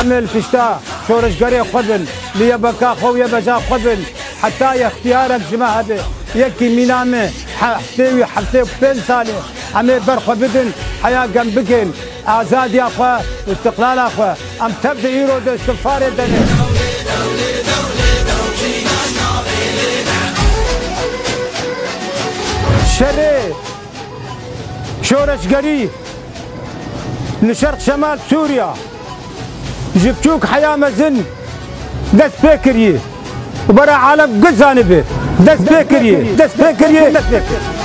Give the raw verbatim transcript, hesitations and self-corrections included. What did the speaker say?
Em ê li pişta şoreşgerê xwe bin, li yebeka xwe û yebeza xwe bin, heta yextiyarek ji me hebe. Yekî mîna me, he-, heftê wî heftê û pênc salê, em ê ber xwe bidin, heya gem bikin, azadiya xwe, istiqlala xwe. Em tev di îro de istifarê de ne. Şerê şoreşgerî li şerq şemal Sûriya ji biçûk heya mezin dest pê kiriye û bera alem giş zanibe dest pê kiriye, dest pê kiriye, dest pê kiriye.